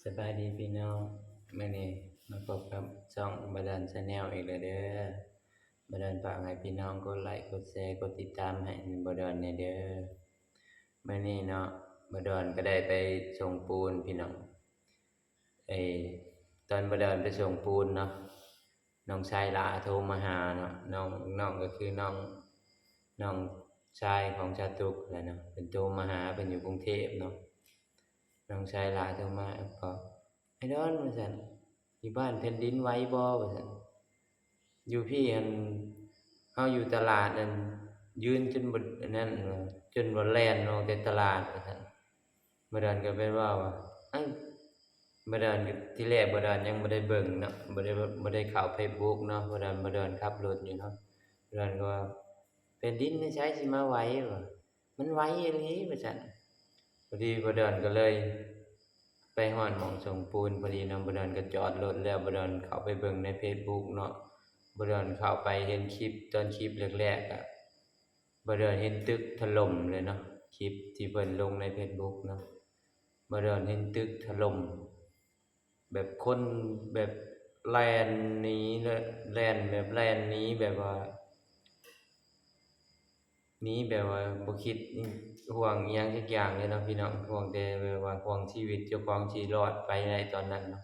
ສະບາຍດີພີ່ນ້ອງ, ມື້ນີ້ມາພົບກັບຊ່ອງບ່າວດອນ Channel ອີກແລ້ວເດີ. ບ່າວດອນຝາກໃຫ້ພີ່ນ້ອງກົດໄລ ກົດແຊ ກົດຕິດຕາມໃຫ້ບ່າວດອນແດ່ເດີ. ມື້ນີ້ເນາະ ບ່າວດອນກໍໄດ້ໄປສົ່ງປູນພີ່ນ້ອງ. ເອີ ຕອນບ່າວດອນໄປສົ່ງປູນເນາະ ນ້ອງຊາຍຫຼ້າໂທມາຫາເນາະ, ນ້ອງ ນ້ອງກໍຄືນ້ອງ ນ້ອງຊາຍຂອງຊາຕຸກແຫຼະເນາະ, ເພິ່ນໂທມາຫາ ເພິ່ນຢູ່ກຸງເທບເນາະ. ນ້ອງຊາຍຫຼ້າໂທມາບອກ "ອ້າຍດອນ" ວ່າຊັ້ນ, "ຢູ່ບ້ານແຜ່ນດິນໄຫວບໍ່?" ວ່າຊັ້ນ. "ຢູ່ພີ້ຫັ້ນ ເຮົາຢູ່ຕະຫຼາດນັ້ນ ຢືນຈົນບໍ່ອັນນັ້ນ ຈົນບໍ່ແລ່ນອອກແຕ່ຕະຫຼາດ" ວ່າຊັ້ນ. ບ່າວດອນກໍໄປເວົ້າວ່າ "ເອົ້າ" ບ່າວດອນກໍ ທີແລກບ່າວດອນຍັງບໍ່ໄດ້ເບິ່ງເນາະ, ບໍ່ໄດ້ ບໍ່ໄດ້ເຂົ້າ Facebook ເນາະ, ບ່າວດອນ ບ່າວດອນຂັບລົດຢູ່ເນາະ. ບ່າວດອນກໍວ່າ "ແຜ່ນດິນໃນໃສຊິມາໄຫວ?" ວ່າ "ມັນໄຫວອີ່ຫຼີ" ວ່າຊັ້ນ. ພໍດີບ່າວດອນກໍເລີຍໄປຮອດໝ່ອງສົ່ງປູນ ພໍດີເນາະ, ບ່າວດອນກໍຈອດລົດແລ້ວ ບ່າວດອນເຂົ້າໄປເບິ່ງໃນ Facebook ເນາະ. ບ່າວດອນເຂົ້າໄປເຫັນຄລິບ ຕອນຄລິບແລກໆ ອະ ບ່າວດອນເຫັນຕຶກຖະຫຼົ່ມເລີຍເນາະ, ຄລິບທີ່ເພິ່ນລົງໃນ Facebook ເນາະ. ບ່າວດອນເຫັນຕຶກຖະຫຼົ່ມ ແບບຄົນແບບແລ່ນໜີເລີຍ ແລ່ນແບບແລ່ນໜີ ແບບວ່າ ໜີແບບວ່າບໍ່ຄິດຫວງອີ່ຫຍັງຈັກຢ່າງເລີຍເນາະພີ່ນ້ອງ, ຫວງແຕ່ແບບວ່າຫວງຊີວິດເຈົ້າຂອງຊິລອດໄປໄດ້ຕອນນັ້ນເນາະ.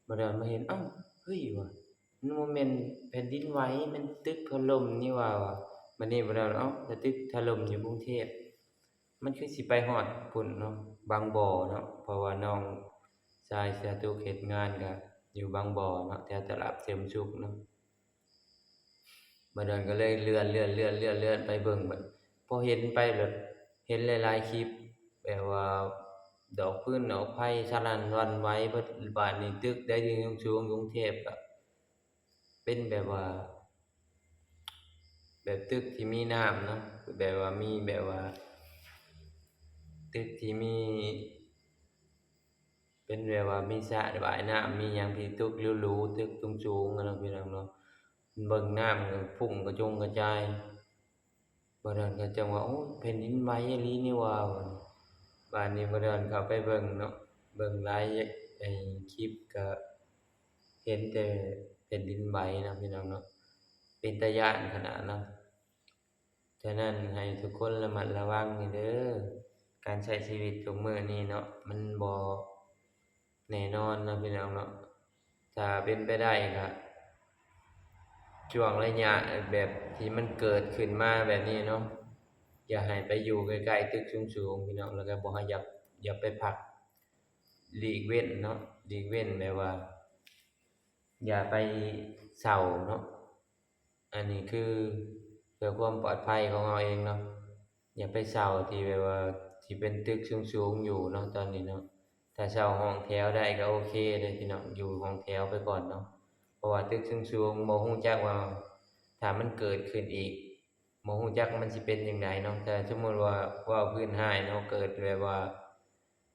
ບ່າວດອນມາເຫັນ "ເອົ້າ ເຮີ້ຍ" ວ່າ "ມັນບໍ່ແມ່ນແຜ່ນດິນໄຫວ ແມ່ນຕຶກຖະຫຼົ່ມນີ້ຫວ່າ" ວ່າ. ບັດນີ້ບ່າວດອນ "ເອົ້າ ແຕ່ຕຶກຖະຫຼົ່ມຢູ່ກຸງເທບ ມັນຄືຊິໄປຮອດພຸ້ນເນາະ ບາງບໍ່ເນາະ, ເພາະວ່ານ້ອງຊາຍຊາຕຸກເຮັດງານກະຢູ່ບາງບໍ່ເນາະ ແຖວຕະຫຼາດເສີມສຸກເນາະ." ບ່າວດອນກໍເລີຍເລື່ອນ ເລື່ອນ ເລື່ອນ ເລື່ອນ ເລື່ອນໄປເບິ່ງ ບັດພໍເຫັນໄປແບບເຫັນຫຼາຍໆຄລິບ ແບບວ່າດອກຟືນດອກໄຟສະໜັ່ນຫວັ່ນໄຫວເບິດ. ບາດນີ້ຕຶກໃດທີ່ສູງໆຢູ່ກຸງເທບກໍເປັນແບບວ່າ ແບບຕຶກທີ່ມີນ້ຳເນາະ, ແບບວ່າມີ ແບບວ່າຕຶກທີ່ມີ ເປັນແບບວ່າມີສະວ່າຍນ້ຳ ມີຫຍັງທີ່ຕຶກຫຼູໆ ຕຶກສູງໆ ຫັ້ນນະພີ່ນ້ອງເນາະ. ເບິ່ງນ້ຳກໍຟຸ້ງກະຈົງກະຈາຍ. ບ່າວດອນກໍຈັ່ງວ່າ "ໂອ້ ແຜ່ນດິນໄຫວອີ່ຫຼີນີ້ຫວ່າ" ບາດນີ້ບ່າວດອນເຂົ້າໄປເບິ່ງເນາະ, ເບິ່ງຫຼາຍໄອ້ຄລິບກໍເຫັນແຕ່ແຜ່ນດິນໄຫວເນາະພີ່ນ້ອງເນາະ, ເປັນຕາຢ້ານຂະໜາດເນາະ. ສະນັ້ນໃຫ້ທຸກຄົນລະມັດລະວັງນີ້ເດີ, ການໃຊ້ຊີວິດທຸກມື້ນີ້ເນາະ ມັນບໍ່ແນ່ນອນເນາະພີ່ນ້ອງເນາະ. ຖ້າເປັນໄປໄດ້ກະ ຊ່ວງໄລຍະແບບທີ່ມັນເກີດຂຶ້ນມາແບບນີ້ເນາະ ຢ່າໃຫ້ໄປຢູ່ໃກ້ໆຕຶກສູງໆ ພີ່ນ້ອງ, ແລ້ວກໍບໍ່ໃຫ້ ຢ່າ ຢ່າໄປພັກ ຫຼີກເວັ້ນເນາະ, ຫຼີກເວັ້ນແບບວ່າຢ່າໄປເຊົ່າເນາະ. ອັນນີ້ຄືເພື່ອຄວາມປອດໄພຂອງເຮົາເອງເນາະ, ຢ່າໄປເຊົ່າທີ່ແບບວ່າທີ່ເປັນຕຶກສູງໆຢູ່ເນາະ ຕອນນີ້ເນາະ. ຖ້າເຊົ່າຫ້ອງແຖວໄດ້ກໍໂອເຄເດ້ພີ່ນ້ອງ, ຢູ່ຫ້ອງແຖວໄປກ່ອນເນາະ, ເພາະວ່າຕຶກສູງໆບໍ່ຮູ້ຈັກວ່າຖ້າມັນເກີດຂຶ້ນອີກ ບໍ່ຮູ້ຈັກມັນຊິເປັນຈັ່ງໃດເນາະ. ຖ້າສົມມຸດວ່າເວົ້າພື້ນຮ້າຍເນາະ, ເກີດແບບວ່າ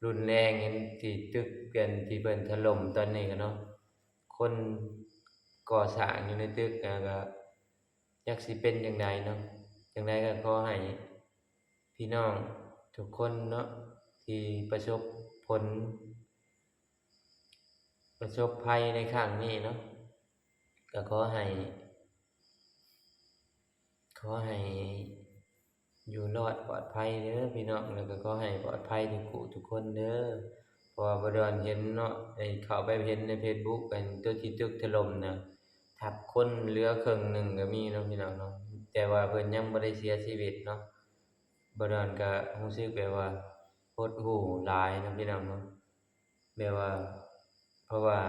ຮຸນແຮງ ເຫັນທີ່ຕຶກກັນທີ່ເພິ່ນຖະຫຼົ່ມຕອນນີ້ກະເນາະ, ຄົນກໍ່ສ້າງຢູ່ໃນຕຶກນະກະຈັກຊິເປັນຈັ່ງໃດເນາະ. ຈັ່ງໃດກະຂໍໃຫ້ພີ່ນ້ອງທຸກຄົນເນາະ ທີ່ປະສົບຜົນ ປະສົບໄພໃນຄັ້ງນີ້ເນາະ ກະຂໍໃຫ້ ຂໍໃຫ້ຢູ່ລອດປອດໄພເດີພີ່ນ້ອງ, ແລ້ວກໍຂໍໃຫ້ປອດໄພທຸກຜູ້ທຸກຄົນເດີ. ເພາະວ່າບໍ່ດອນເຫັນເນາະ, ໄດ້ເຂົ້າໄປເຫັນໃນເຟສບຸກ ອັນຕົວທີ່ຕຶກຖະຫຼົ່ມນະ ທັບຄົນເຫຼືອເຄິ່ງໜຶ່ງກໍມີເນາະພີ່ນ້ອງເນາະ, ແຕ່ວ່າເພິ່ນຍັງບໍ່ໄດ້ເສຍຊີວິດເນາະ. ບໍ່ດອນກໍຮູ້ສຶກແບບວ່າຫົດຫູ່ຫຼາຍເນາະພີ່ນ້ອງເນາະ, ແບບວ່າ ເພາະວ່າ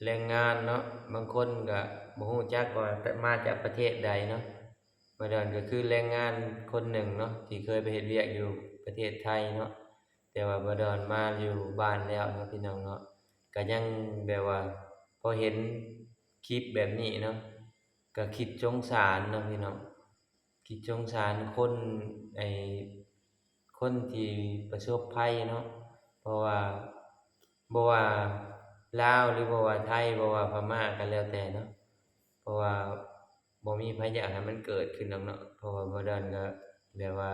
ແຮງງານເນາະ, ບາງຄົນກະບໍ່ຮູ້ຈັກວ່າມາຈາກປະເທດໃດເນາະ. ບ່າວດອນກໍຄືແຮງງານຄົນໜຶ່ງເນາະ ທີ່ເຄີຍໄປເຮັດວຽກຢູ່ປະເທດໄທເນາະ, ແຕ່ວ່າບ່າວດອນມາຢູ່ບ້ານແລ້ວເນາະ ພີ່ນ້ອງເນາະ. ກະຍັງແບບວ່າ ພໍເຫັນຄລິບແບບນີ້ເນາະ ກະຄິດສົງສານເນາະ ພີ່ນ້ອງ. ຄິດສົງສານຄົນ ໄອ້ ຄົນທີ່ປະສົບໄພເນາະ, ເພາະວ່າບໍ່ວ່າລາວ ຫຼື ບໍ່ວ່າໄທ ບໍ່ວ່າພະມ້າກໍແລ້ວແຕ່ເນາະ, ເພາະວ່າບໍ່ມີໃຜຢາກໃຫ້ມັນເກີດຂຶ້ນດອກເນາະ. ເພາະວ່າບ່າວດອນກໍແບບວ່າ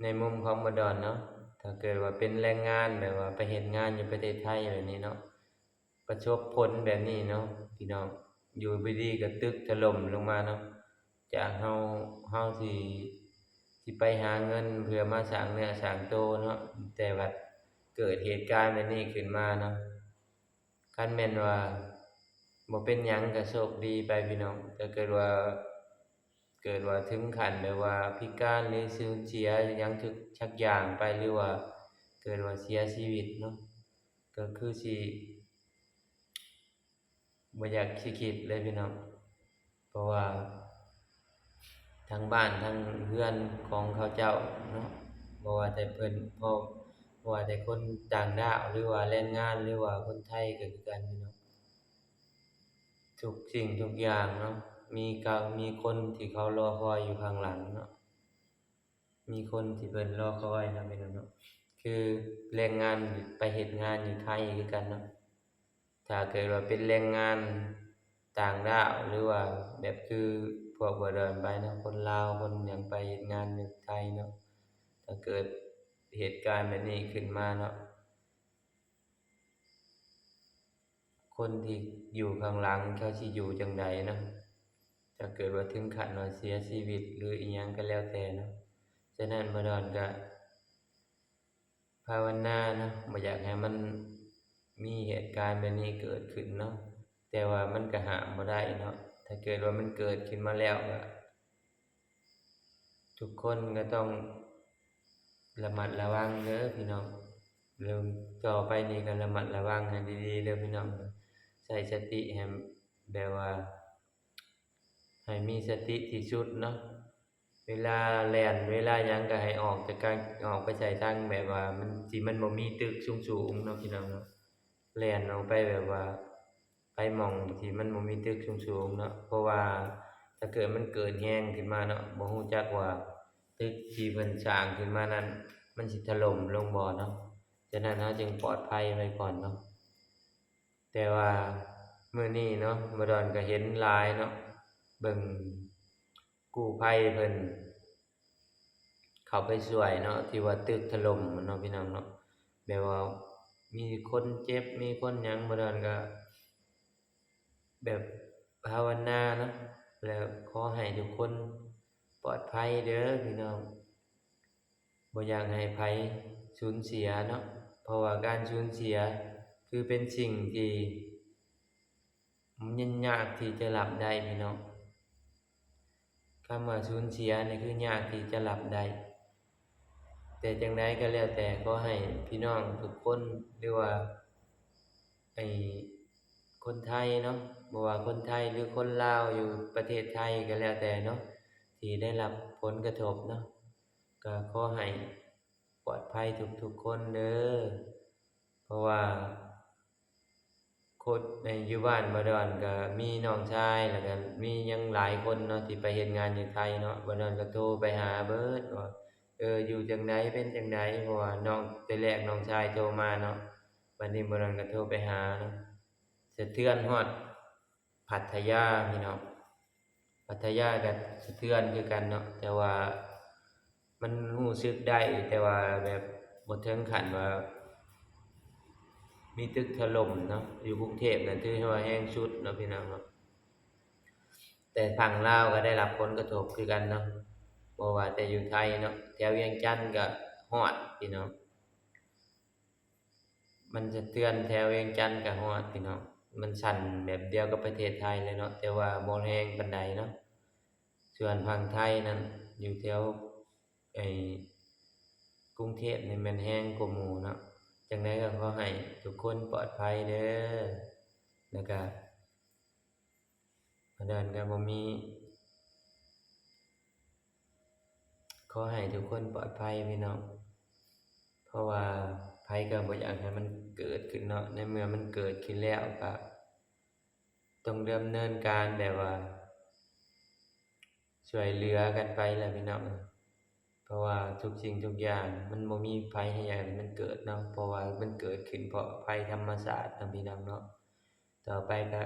ໃນມຸມຂອງບ່າວດອນເນາະ, ຖ້າເກີດວ່າເປັນແຮງງານ ແບບວ່າໄປເຮັດງານຢູ່ປະເທດໄທແບບນີ້ເນາະ ປະສົບຜົນແບບນີ້ເນາະພີ່ນ້ອງ, ຢູ່ດີໆກໍຕຶກຖະຫຼົ່ມລົງມາເນາະ. ຈາກເຮົາ ເຮົາຊິ ຊິໄປຫາເງິນເພື່ອມາສ້າງເນື້ອສ້າງໂຕເນາະ, ແຕ່ວ່າເກີດເຫດການແບບນີ້ຂຶ້ນມາເນາະ. ຄັນແມ່ນວ່າບໍ່ເປັນຫຍັງກໍໂຊກດີໄປພີ່ນ້ອງ, ແຕ່ເກີດວ່າ ເກີດວ່າເຖິງຂັ້ນແບບວ່າພິການ ຫຼື ສູນເສຍຫຍັງທຸກ ສັກຢ່າງໄປ ຫຼືວ່າເກີດວ່າເສຍຊີວິດເນາະ, ກໍຄືຊິ ບໍ່ຢາກຊິຄິດເລີຍພີ່ນ້ອງ, ເພາະວ່າທັງບ້ານທັງເຮືອນຂອງເຂົາເຈົ້າເນາະ, ບໍ່ວ່າແຕ່ເພິ່ນ ເພາະ ບໍ່ວ່າແຕ່ຄົນຕ່າງດ້າວ ຫຼືວ່າແຮງງານ ຫຼືວ່າຄົນໄທກໍຄືກັນພີ່ນ້ອງ, ທຸກສິ່ງທຸກຢ່າງເນາະ ມີກະ ມີຄົນທີ່ເຂົາລໍຄອຍຢູ່ຂ້າງຫຼັງເນາະ. ມີຄົນທີ່ເພິ່ນລໍຄອຍນຳພີ່ນ້ອງເນາະ, ຄືແຮງງານໄປເຮັດງານຢູ່ໄທຄືກັນເນາະ. ຖ້າເກີດວ່າເປັນແຮງງານຕ່າງດ້າວ ຫຼືວ່າແບບຄືພວກບ່າວດອນໄປເນາະ, ຄົນລາວຄົນຫຍັງໄປເຮັດງານຢູ່ໄທເນາະ, ຖ້າເກີດເຫດການແບບນີ້ຂຶ້ນມາເນາະ ຄົນທີ່ຢູ່ຂ້າງຫຼັງເຂົາຊິຢູ່ຈັ່ງໃດເນາະ, ຖ້າເກີດວ່າເຖິງຂັ້ນວ່າເສຍຊີວິດ ຫຼື ອີ່ຫຍັງກໍແລ້ວແຕ່ເນາະ. ສະນັ້ນ ບ່າວດອນກໍພາວະນາເນາະ, ບໍ່ຢາກໃຫ້ມັນມີເຫດການແບບນີ້ເກີດຂຶ້ນເນາະ, ແຕ່ວ່າມັນກໍຫ້າມບໍ່ໄດ້ເນາະ. ຖ້າເກີດວ່າມັນເກີດຂຶ້ນມາແລ້ວ ກໍ ທຸກຄົນກໍຕ້ອງລະມັດລະວັງເດີພີ່ນ້ອງ, ແລ້ວຕໍ່ໄປນີ້ກໍລະມັດລະວັງໃຫ້ດີໆເດີພີ່ນ້ອງ, ໃຊ້ສະຕິໃຫ້ແບບວ່າ ໃຫ້ມີສະຕິທີ່ສຸດເນາະ. ເວລາແລ່ນ ເວລາຫຍັງກໍໃຫ້ອອກຈາກການ ອອກໄປໃສ່ທາງແບບວ່າມັນ ທີ່ມັນບໍ່ມີຕຶກສູງໆເນາະພີ່ນ້ອງເນາະ, ແລ່ນອອກໄປແບບວ່າ ໄປໝ່ອງທີ່ມັນບໍ່ມີຕຶກສູງໆເນາະ, ເພາະວ່າຖ້າເກີດມັນເກີດແຮງຂຶ້ນມາເນາະ, ບໍ່ຮູ້ຈັກວ່າຕຶກທີ່ເພິ່ນສ້າງຂຶ້ນມານັ້ນ ມັນຊິຖະຫຼົ່ມລົງບໍ່ເນາະ. ສະນັ້ນເຮົາຈຶ່ງປອດໄພໄວ້ກ່ອນເນາະ. ແຕ່ວ່າມື້ນີ້ເນາະ ບ່າວດອນກໍເຫັນຫຼາຍເນາະ, ເບິ່ງກູ້ໄພເພິ່ນ ເຂົ້າໄປຊ່ວຍເນາະ ທີ່ວ່າຕຶກຖະຫຼົ່ມເນາະພີ່ນ້ອງເນາະ, ແບບວ່າມີຄົນເຈັບ ມີຄົນຫຍັງ ບ່າວດອນກໍແບບພາວະນາເນາະ ແລ້ວຂໍໃຫ້ທຸກຄົນປອດໄພເດີພີ່ນ້ອງ, ບໍ່ຢາກໃຫ້ໃຜສູນເສຍເນາະ, ເພາະວ່າການສູນເສຍຄືເປັນສິ່ງທີ່ ມັນຍາກທີ່ຈະຮັບໄດ້ພີ່ນ້ອງ. ຄຳວ່າສູນເສຍນີ້ຄືຍາກທີ່ຈະຮັບໄດ້, ແຕ່ຈັ່ງໃດກໍແລ້ວແຕ່ ຂໍໃຫ້ພີ່ນ້ອງທຸກຄົນ ຫຼືວ່າ ໄອ້ ຄົນໄທເນາະ, ບໍ່ວ່າຄົນໄທ ຫຼື ຄົນລາວ ຢູ່ປະເທດໄທກໍແລ້ວແຕ່ເນາະ ທີ່ໄດ້ຮັບຜົນກະທົບເນາະ, ກໍຂໍໃຫ້ປອດໄພທຸກໆຄົນເດີ. ເພາະວ່າ ຄົນໃນ ຢູ່ບ້ານບ່າວດອນກໍມີນ້ອງຊາຍ ແລ້ວກໍມີຍັງຫຼາຍຄົນເນາະ ທີ່ໄປເຮັດງານຢູ່ໄທເນາະ. ບ່າວດອນກໍໂທໄປຫາເບິດວ່າ ເອີ ຢູ່ຈັ່ງໃດ ເປັນຈັ່ງໃດ, ເພາະວ່ານ້ອງ ແຕ່ແລກນ້ອງຊາຍໂທມາເນາະ, ບັດນີ້ບ່າວດອນກໍໂທໄປຫາເນາະ, ສະເທືອນຮອດພັດທະຍາພີ່ນ້ອງ. ພັດທະຍາກໍສະເທືອນຄືກັນເນາະ, ແຕ່ວ່າມັນຮູ້ສຶກໄດ້ ແຕ່ວ່າແບບບໍ່ເຖິງຂັ້ນວ່າມີຕຶກຖະຫຼົ່ມເນາະ. ຢູ່ກຸງເທບນັ້ນຖືວ່າແຮງສຸດເນາະພີ່ນ້ອງເນາະ, ແຕ່ຝັ່ງລາວກໍໄດ້ຮັບຜົນກະທົບຄືກັນເນາະ, ບໍ່ວ່າແຕ່ຢູ່ໄທເນາະ, ແຖວວຽງຈັນກໍຮອດພີ່ນ້ອງ. ມັນສະເທືອນແຖວວຽງຈັນກໍຮອດພີ່ນ້ອງ, ມັນສັ່ນແບບດຽວກັບປະເທດໄທເລີຍເນາະ, ແຕ່ວ່າບໍ່ແຮງປານໃດເນາະ. ສ່ວນຝັ່ງໄທນັ້ນ ຢູ່ແຖວ ໄອ້ ກຸງເທບນີ້ແມ່ນແຮງກວ່າໝູ່ເນາະ. ຈັ່ງໃດກໍຂໍໃຫ້ທຸກຄົນປອດໄພເດີ, ແລ້ວກໍ ອັນນັ້ນກໍບໍ່ມີ, ຂໍໃຫ້ທຸກຄົນປອດໄພພີ່ນ້ອງ, ເພາະວ່າໃຜກໍບໍ່ຢາກໃຫ້ມັນເກີດຂຶ້ນເນາະ. ໃນເມື່ອມັນເກີດຂຶ້ນແລ້ວກໍຕ້ອງດຳເນີນການແບບວ່າຊ່ວຍເຫຼືອກັນໄປແຫຼະພີ່ນ້ອງ, ເພາະວ່າທຸກສິ່ງທຸກຢ່າງມັນບໍ່ມີໃຜໃຫ້ຢາກໃຫ້ມັນເກີດເນາະ, ເພາະວ່າມັນເກີດຂຶ້ນເພາະໄພທຳມະຊາດເນາະພີ່ນ້ອງເນາະ. ຕໍ່ໄປກໍ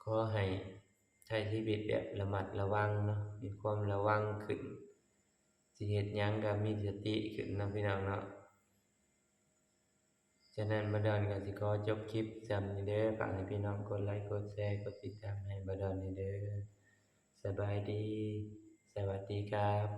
ຂໍໃຫ້ໃຊ້ຊີວິດແບບລະມັດລະວັງເນາະ, ມີຄວາມລະວັງຂຶ້ນ, ຊິເຮັດຫຍັງກໍມີສະຕິຂຶ້ນເນາະພີ່ນ້ອງເນາະ. ສະນັ້ນ ບ່າວດອນກໍຊິຂໍຈົບຄລິບສ່ຳນີ້ເດີ້. ຝາກໃຫ້ພີ່ນ້ອງກົດໄລ ກົດແຊ ກົດຕິດຕາມໃຫ້ບ່າວດອນແດ່ເດີ້. ສະບາຍດີ. ສະຫວັດດີຄັບ.